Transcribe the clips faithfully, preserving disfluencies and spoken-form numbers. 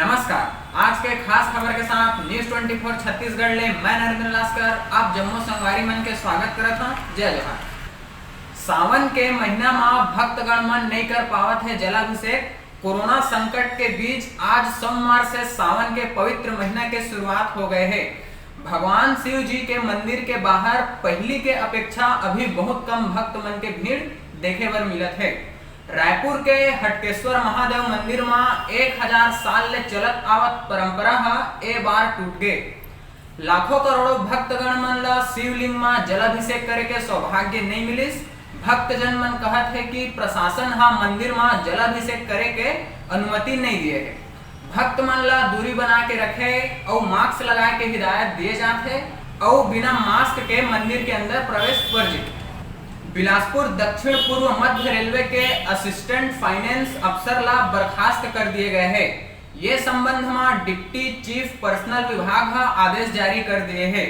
नमस्कार, आज के खास खबर के साथ News twenty four छत्तीसगढ़ ले मैं नरेंद्र लास्कर आप जम्मो संगवारी मन के स्वागत करत हंव। जय जोहार। सावन के महीना म भक्तगण मन नइ कर पावत हे जलाभिषेक। कोरोना संकट के बीच आज सोमवार से सावन के पवित्र महीना के शुरुआत हो गए हे। भगवान शिव जी के मंदिर के बाहर पहिली के अपेक्षा अभी बहुत कम भक्त मन के भीड़ देखे बर मिलत हे। रायपुर के हटकेश्वर महादेव मंदिर म एक हजार साल ले चलत आवत परंपरा ह ए बार टूट गे। लाखों करोड़ों भक्तगण मन ल शिवलिंग म जलाभिषेक करे के सौभाग्य नइ मिलिस। भक्तजन मन कहत हे कि प्रशासन ह मंदिर म जलाभिषेक करे के अनुमति नइ दिए हे। भक्त मन ल दूरी बना के रखे अउ मास्क लगाए के हिदायत दिए जात हे अउ बिना मास्क के मंदिर के अंदर प्रवेश वर्जित। बिलासपुर दक्षिण पूर्व मध्य रेलवे के असिस्टेंट फाइनेंस अफसर ला बर्खास्त कर दिए गए हे। ये संबंध म डिप्टी चीफ पर्सनल विभाग ह आदेश जारी कर दिए हे।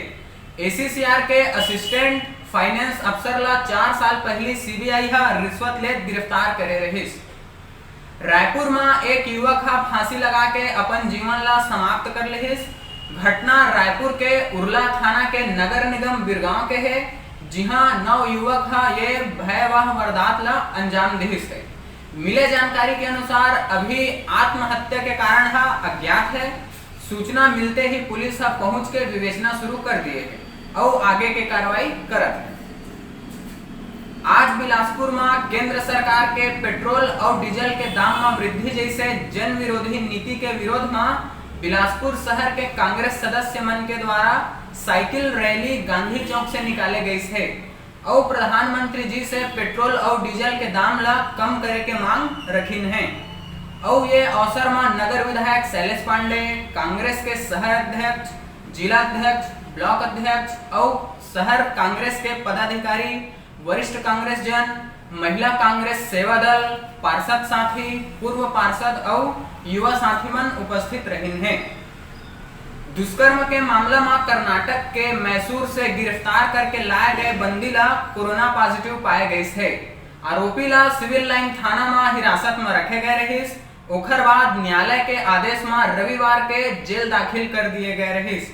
एसीसीआर के असिस्टेंट फाइनेंस अफसर ला चार साल पहिली सीबीआई ह रिश्वत लेत गिरफ्तार करे रहिस। रायपुर म एक युवक ह फांसी लगा के अपन जीवन ला समाप्त कर लेहिस। घटना रायपुर के उरला थाना के नगर निगम बिरगांव के हे, जिहां नव युवक ह ये भयावह वारदात ला अंजाम दिहिस हे। मिले जानकारी के अनुसार अभी आत्महत्या के कारण ह अज्ञात हे। सूचना मिलते ही पुलिस ह पहुंच के विवेचना शुरू कर दिए हे अउ आगे के कार्रवाई करत हे। आज बिलासपुर म केंद्र सरकार के पेट्रोल अउ डीजल के दाम म वृद्धि जैसे जन विरोधी नीति के विरोध म बिलासपुर शहर के कांग्रेस सदस्य मन के द्वारा साइकिल रैली गांधी चौक से निकाले गईस हे अउ प्रधानमंत्री जी से पेट्रोल अउ डीजल के दाम ला कम करे के मांग रखिन हे। अउ ये अवसर म नगर विधायक शैलेश पांडे, कांग्रेस के शहर अध्यक्ष, जिला अध्यक्ष, ब्लॉक अध्यक्ष अउ शहर कांग्रेस के पदाधिकारी, वरिष्ठ कांग्रेस जन, महिला कांग्रेस सेवा दल, पार्षद साथी, पूर्व पार्षद अउ युवा साथी मन उपस्थित रहिन हे। दुष्कर्म के मामला म कर्नाटक के मैसूर से गिरफ्तार करके लाए गए बंदी ला कोरोना पॉजिटिव पाए गइस हे। आरोपी ला सिविल लाइन थाना म हिरासत म रखे गए रहिस। ओखर बाद न्यायालय के आदेश म रविवार के जेल दाखिल कर दिए गए रहिस।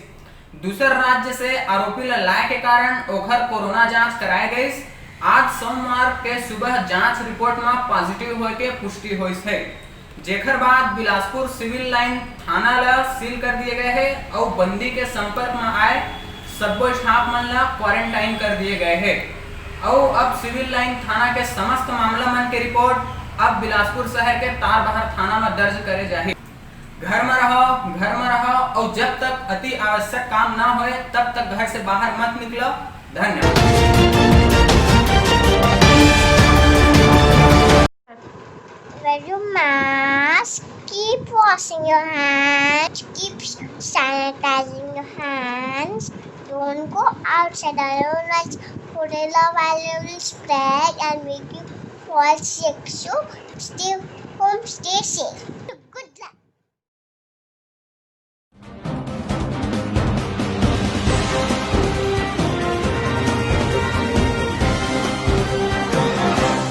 दूसर राज्य से आरोपी ला लाए के कारण ओखर कोरोना जांच कराए गइस। आज सोमवार के सुबह जांच रिपोर्ट म पॉजिटिव होए के पुष्टि होइस हे, जेखर बाद बिलासपुर सिविल लाइन थाना ला सील कर दिए गए हे अउ बंदी के संपर्क म आए सब्बो स्टाफ मन ला क्वारंटाइन कर दिए गए हे। अउ अब सिविल लाइन थाना के समस्त मामला मन के रिपोर्ट अब बिलासपुर शहर के तारबहार थाना म दर्ज करे जाही। घर म रहो, घर म रहो, अउ जब तक अति आवश्यक काम ना होए, तब तक घर से बाहर मत निकलो। धन्यवाद। Wear your mask, keep washing your hands, keep sanitizing your hands. Don't go outside alone, like Chlorella viral will spread and make you fall sick. So stay home, stay safe.